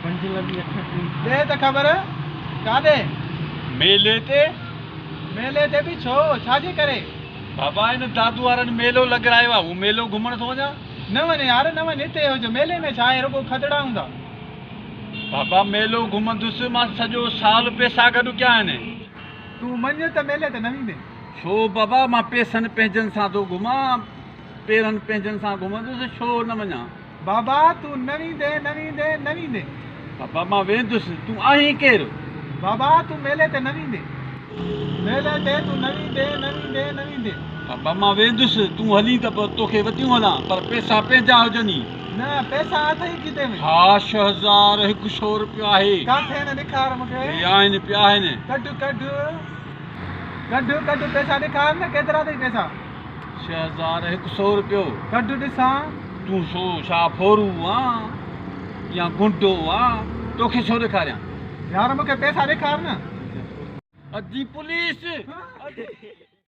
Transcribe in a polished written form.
5 لڳي 38. ڏي ته خبر، ڪاڏي؟ ميلي تي. ميلي تي به ڇو؟ ڇا جي ڪري؟ بابا هن دادو وارن ميلو لڳرايو آهي، هو ميلو گهمڻ ٿو وڃان. نه وڃ يار نه وڃ، هتي هج، ميلي ۾ ڇا آهي، رڳو کدڙا هوندا. بابا ميلو گهمندس، مان سڄو سال پئسا گڏ ڪيا آهن. تون مڃ ته ميلي تي نه ويندين. ڇو بابا، مان پئسن پنهنجن سان ٿو گهمان، پيرن پنهنجن سان گهمندس، ڇو نه وڃان؟ بابا تون نه ويندين، نه ويندين، نه ويندين. بابا مان ويندس، تون آهين ڪير؟ بابا تون ميلي تي نه ويندين. ميلي تي تون نه ويندين، نه ويندين، نه ويندين. بابا مان ويندس، تون هلين ته به توکي وتيون هلان، پر پئسا پنهنجا هجني. نه، پئسا اٿئي کيتي ۾؟ ها، 6100 روپيو آهي. ڪاٿي آهن ڏيکار مون کي. هي آهن پيا آهن. ڪڍ ڪڍ، ڪڍ ڪڍ پئسا ڏيکار نه، ڪيترا اٿئي پئسا؟ 6100 روپيو. ڪڍ ڏسان. تون ڇو ڇا ڦورو آن يا گنڊو آن، توکي ڇو ڏيکاريان؟ يار مون کي پئسا ڏيکار نه. ادي پوليس.